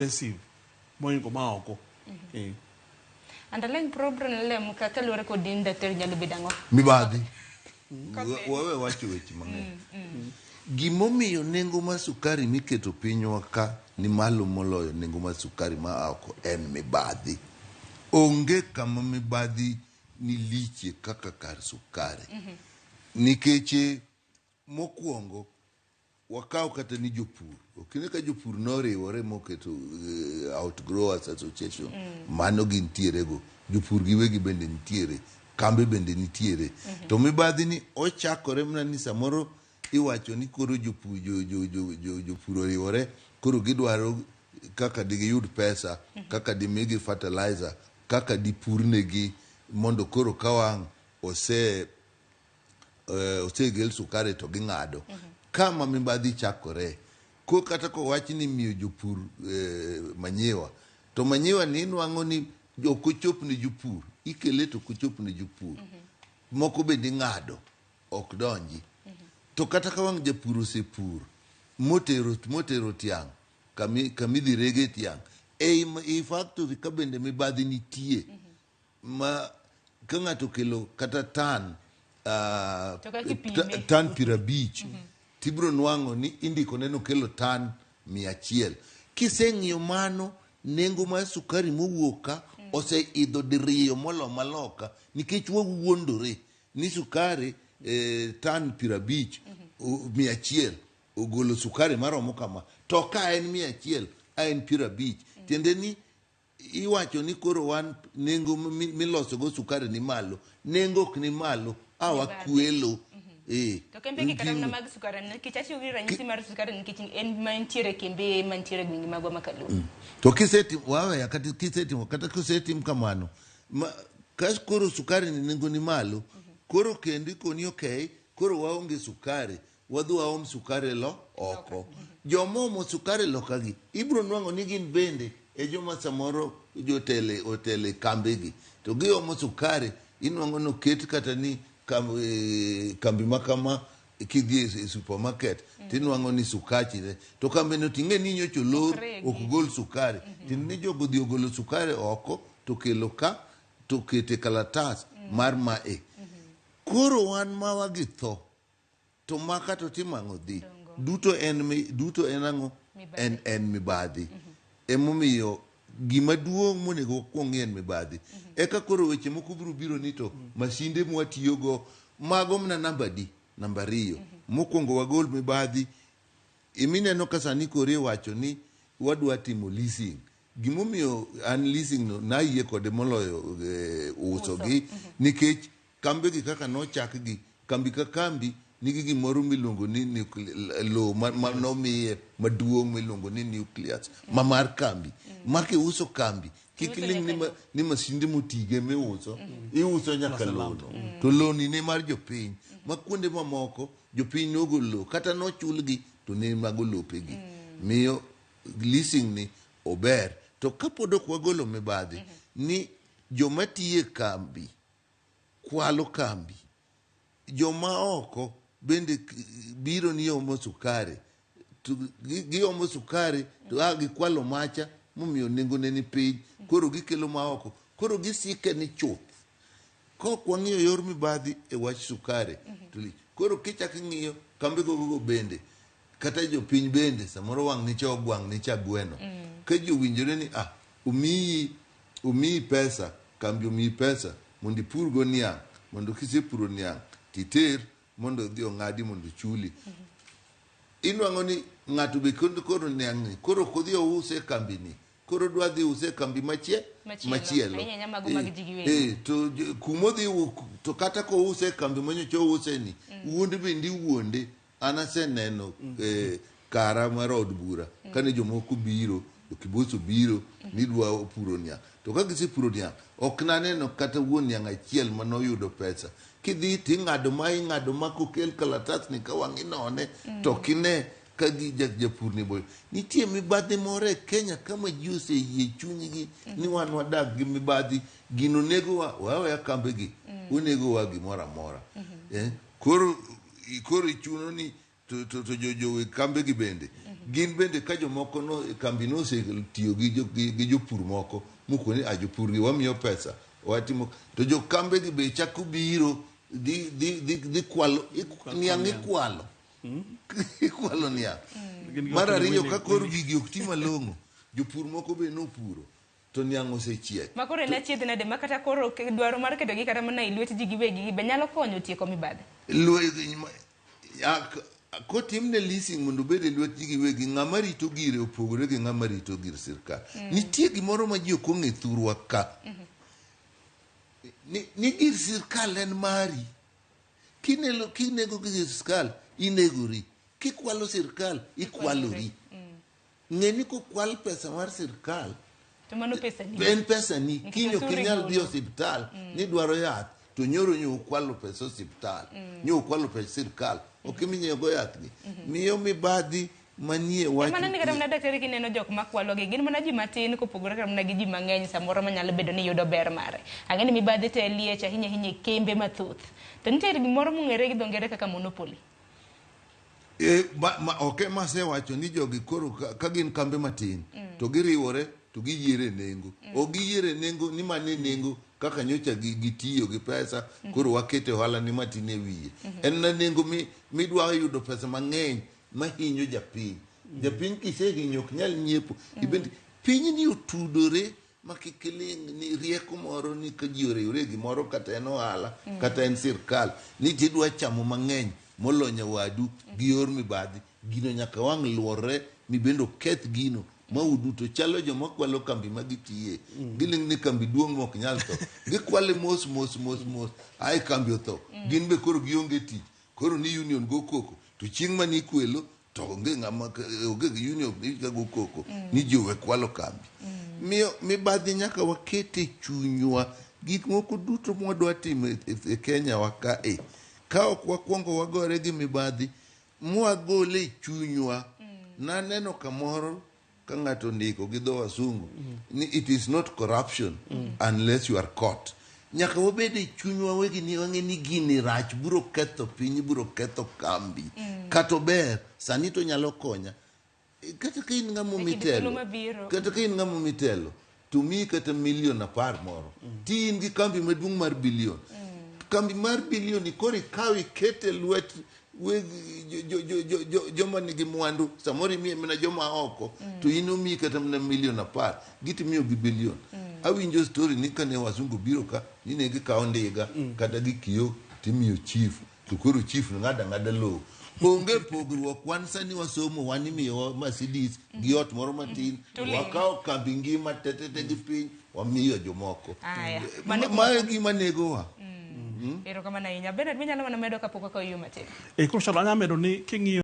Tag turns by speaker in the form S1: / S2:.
S1: Expensive moingo ma oko. Eh.
S2: Underlying problem lem ka kaluwore kod in daktari nyalo bedo ang'o?
S3: Mibadhi. Wawe wacho weche mang'eny. Gimomiyo nengo mar sukari miketo pinywa ka ni malo moloyo nengo mar sukari ma oko en mibadhi. Onge kama mibadhi ni lichie kaka kar sukari. Nikech mokwongo Wakaw kata ni jopur, ok ni ka jopur noriwore moketo Outgrowers Association, mano gintiere go. Jopur giwegi bende nitiere, kambe bende nitiere. To mibadhi ni ochakore mana ni samoro iwacho ni koro jopur, jo, jo, jo, jo, jopur oriwore, koro gidwaro kaka digiyud pesa, kaka dimigi fertilizer, kaka dipurnegi mondo koro ka wang' ose osegel sukari to ging'ado kama mibadhi chakore ko kata kowach ni miyo jopur manyiwa to manyiwa ni inwang'o ni ok ochop ne jopur ikele to ok ochop ne jopur moko bende ing'ado ok donji to kata ka wang' japur osepur motero motero tiang' kami kamidhi rege tiang' ei ei factory ka bende mibadhi nitie ma ka ng'ato okelo kata tan
S2: To kaka ipime.
S3: tan 50 tibiro nwang'o ni indiko ne nokelo tan 100. Kiseng'iyo mano, nengo mar sukari mowuok ka oseidho diriyo molo maloka nikech wawuondore ni sukari tan 50 100 ogolo sukari maromo kama to ka en 100 a en 50 tiende ni Iwacho ni koro wan nengo miloso go sukari ni malo. Nengo ok ni malo, a wakwelo. Eh.
S2: To kembe gi kata mana mag sukari nikech atiyo gi ranyisi mar sukari nikech en mantiere kembe mantiere gwenge magwa ma Kaluo.
S3: To kisetimo waweya kata kisetimo kata kisetim kamano ma, ka koro sukari ni nengo ni malo koro kendo ikoni okay koro waonge sukari wadhi waom sukari lo oko. Joma omo sukari loka gi ibro nwang'o ni gin bende e joma samoro jotele otele kambegi to giomo sukari inwang'o ni oket kata ni kambi ma kama kidhi e supermarket tinwang'o ni sukachi ne to kambi no ting'e ni nyocha olor ok gol sukari tiende ni jogo odhi ogolo sukari oko to kelo ka to kete kalatas mar mae koro wan mawa gi tho To maka to timo ang'o dhi? Duto en duto en ang'o? En en mibadhi. Emomiyo gima duong' monego wakwong ng'i en mibadhi. Eka koro weche moko biro biro ni to masinde mwatiyogo mago mana namba adi? Namba ariyo. Mokwongo wagol mibadhi. Imineno ka sani koro iwacho ni wadwa timo leasing. Gimomiyo an leasing no nayie kode moloyo uso gi nikech Kambegi kaka nochakgi, kambi ka kambi nigi gimoro miluongo ni lowo ma nomiye maduong' miluongo ni nucleus ma mar kambi. Ma kiuso kambi, kik iling' ni, ni masinde motige miuso, iuso nyaka lowono. To lowoni ne mar jopiny. Ma kuonde mamoko, jopiny nogolo lowo, kata nochulgi to ne mago lopegi. Miyo leasing ni ober. To kapod ok wagolo mibadhi, ni joma tiyo e kambi kwalo kambi. Joma oko bende biro ni omo sukari to giomo sukari to a gikwalo macha momiyo nengone ni piny koro gikelo ma oko koro gisike ni chuth. Kok wang'iyo yor mibadhi e wach sukari to lich. Koro kichako ing'iyo kambe gogo bende kata jopiny bende samoro wang' nicha ogwang' nicha gweno ka ji owinjore ni ah omiyi omiyi pesa kambi omiyi pesa mondo ipurgo niang' mondo kisepuro niang' titer mondo odhi ong'adi mondo ochuli inwang'o ni ng'ato be koro niang' ni koro ok odhi ouse e kambi ni koro odwa dhi use e kambi
S2: Machielo.
S3: machielo.
S2: Ahinya ahinya mago mag ji giwegi.
S3: To kumodhi to kata kouse e kambi manyocha ouse ni wuond bende iwuonde An aseneno kara mar od bura kane jomoko biro, Kibos obiro ni dwa puro niang'. To ka gisepuro niang', ok naneno kata wuon niang' achiel mane oyudo pesa. Kidhi ting'ado ma ing'ado ma kokel kalatas ni ka wang' inone to ok ine ka gi japur ni boyo. Nitie mibadhi moro e Kenya ka ma ji oseyie chunygi ni wan wadak gi mibadhi, gino negowa, we aweya kambegi, onegowa gimoro amora. Koro koro ichuno ni to, to, to jo, jo weg kambe gi bende. Gin bende ka jomoko no kambi nosetiyo gi, jo, gi, gi jopur moko mokoni a jopur gi wamiyo pesa watimo to jokambe gi be chako biro dhi dhi dhi dhi kwalo niang' ikwalo ikwalo niang'.
S1: Gin gi
S3: Mar
S1: ok
S3: ariyo
S1: wili-
S3: ka koro gigi ok ti malong'o jopur moko be nopuro to niang' osechiek.
S2: Ma koro en achiedh nade ma kata koro dwaro mar ketogi kata mana e lwet ji giwegi be nyalo konyo tieko mibadhi?
S3: Kotimne leasing mondo obed e lwet ji giwegi, ng'ama rito gire opogore gi ng'ama rito gir sirkal. Nitie gimoro ma ji ok ong'e thurwa ka. Ni gir sirkal en mari. Kinego gir sirkal, inegori. Kikwalo sirkal, ikwalori. Ng'e ni kokwal pesa mar sirkal,
S2: To mano pesa ni.
S3: en pesa ni.
S2: Nikech
S3: Kiny ok
S2: osuru
S3: inyal dhi
S2: igolo.
S3: osiptal nidwaro yath to nyoro nyo ukwalo pesa osiptal nyo ukwalo pesa sirkal ok iminyiewo yath gi miyo mibadhi manie wach
S2: Mana ni kata mana daktari kineno jok makwalogi gin mana ji matin kopogore kata mana gi ji mang'eny samoro manyalo bedo ni yudo ber mare. Ang'e ni mibadhi te liech ahinya ahinya e kembe mathoth. To nitie gimoro mong'ere gi dho ngere kaka monopoly.
S3: Ok ema asewacho ni jogi koro ka gin kambe matin to giriwore to giyiere e nengo. Ok giyiere e nengo ni mane nengo kaka nyocha gitiyo gi pesa koro wakete ohala ni matin e wiye. En na nengo midwa yudo pesa mang'eny mahinyo japiny. Japiny kisehinyo ok nyal nyiepo. Ibende piny ni otudore ma kik iling' ni rieko moro ni ka ji oriwre e gimoro kata en ohala kata en sirkal ni tidwa chamo mang'eny molo nyawadu gi yor mibadhi gino nyaka wang' luorre mibende oketh gino ma uduto chalo joma kwalo kambi ma gitiye giling' ni kambi duong' ma ok nyal tho gikwale mos mos mos mos ae kambi otho gin be koro gionge tich koro ni union go koko to chieng' mane ikwelo to onge ng'ama onge gi union ni ka go koko ni ji owe kwalo kambi miyo mibadhi nyaka waket e chunywa gik moko duto mwadwa timo e Kenya wa kae ka ok wakwongo wagore gi mibadhi mwagole e chunywa naneno kamoro ka ng'ato ondiko gi dho wasungu ni it is not corruption unless you are caught nyaka wabed e chunywa wegi ni wang'e ni gini rach biro ketho piny biro ketho kambi kata ober sani to nyalo konya kata ka in ng'ama
S2: E kinde thuolo
S3: mitelo
S2: mabiro.
S3: kata ka in ng'ama mitelo to miyi kata milion 10 moro ti in gi kambi maduong' mar bilion kambi mar bilion ni koro ikaw ikete lwet weg joma nigi mwandu samoro imiye mana joma oko to in omiyi kata mana milion 10 gitimiyo gi bilion awinjo story ni kane wazungu biro ka ni ne gikawo ndiga kata gi kiyo timiyo chief to koro chief ng'ado ang'ada lowo onge pogruok wan sani wasomo wan imiyowa Mercedes gi ot moro matin wakawo kambi ngima tetete gi piny wamiyo jomoko
S2: Aya, mano
S3: Mae gima negowa.
S2: Erokamano ahinya. Bernard, minyalo mana medo kapok wakawo yo matin.
S1: Koro Charlotte, anya medo ni king'iyo